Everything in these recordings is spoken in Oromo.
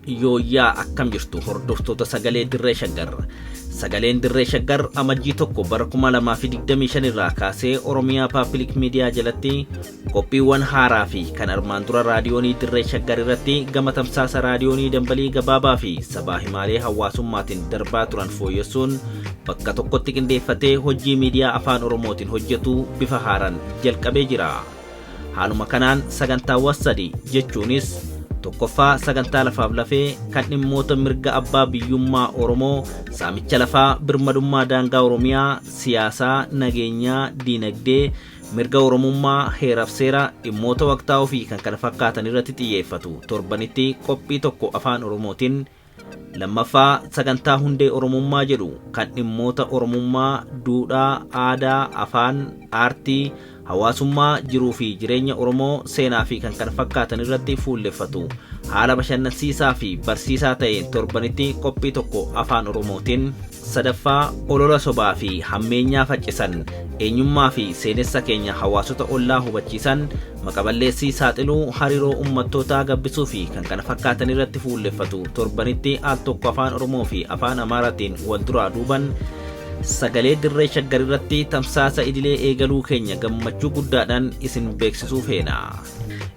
Yooyyaa akkam jirtu hordoftoota sagalee Dirree Shaggar. Sagaleen Dirree Shaggar Amajjii 1 bara 2025 irraa kaasee Oromiyaa Paabilik Miidiyaa jalatti qophiiwwan haaraa fi kan armaan dura raadiyoonii Dirree Shaggar irratti gama tamsaasa raadiyoonii dambalii gabaabaa fi sabaa himaalee hawaasummaatiin darbaa turan fooyyessuun bakka tokkotti qindeeffatee hojii miidiyaa afaan Oromootiin hojjetu bifa haaraan jalqabee jira. Haaluma kanaan sagantaawwan sadi jechuunis tokkoffaa sagantaa lafaaf lafee kan dhimmoota mirga abbaa biyyummaa Oromoo, saamicha lafaa, birmadummaa daangaa Oromiyaa, siyaasaa, nageenyaa, diinagdee, mirga Oromummaa, heeraf seera, dhimmoota waqtaa'oo fi kan kana fakkaatan irratti xiyyeeffatu torbanitti qophii tokko afaan Oromootiin Lammaffaa, sagantaa Hundee Oromummaa jedhu kan dhimmoota Oromummaa, duudhaa, aadaa, afaan, aartii, hawaasummaa, jiruu fi jireenya Oromoo, seenaa fi kkf irratti fuulleffatu haala bashannansiisaa fi barsiisaa ta'een torbanitti qophii tokko Afaan Oromootiin. Sadaffaa, olola sobaa fi hammeenyaa faccisan, eenyummaa fi seenessa keenya hawaasota ollaa hubachiisan, maqaballeessii saaxiluu, hariiroo ummattootaa gabbisuu fi kkf irratti fuulleffatu torbanitti al tokko Afaan Oromoo fi Afaan Amaaraatiin wal duraa duuban Sagalee Dirree Shaggar irratti tamsaasa idilee eegaluu keenya gammachuu guddaadhaan isin beeksisuu feena.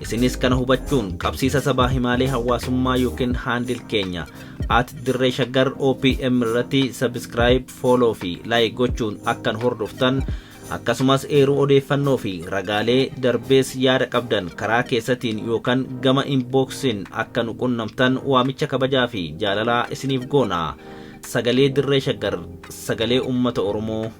Isinis kana hubachuun qabsiisa sabaa himaalee hawaasummaa ykn handle keenya At Dirree Shaggar OPM irratti subscribe, follow fi like gochuun akka nu hordoftan akkasumas eeruu odeeffannoo fi ragaalee darbees yaada qabdan karaa keessatiin yookan gama inbox'n akka nu qunnamtan waamicha kabajaa fi jaalalaa isiniif goona. Sagalee Dirree Shaggar Sagalee Uummata Oromoo.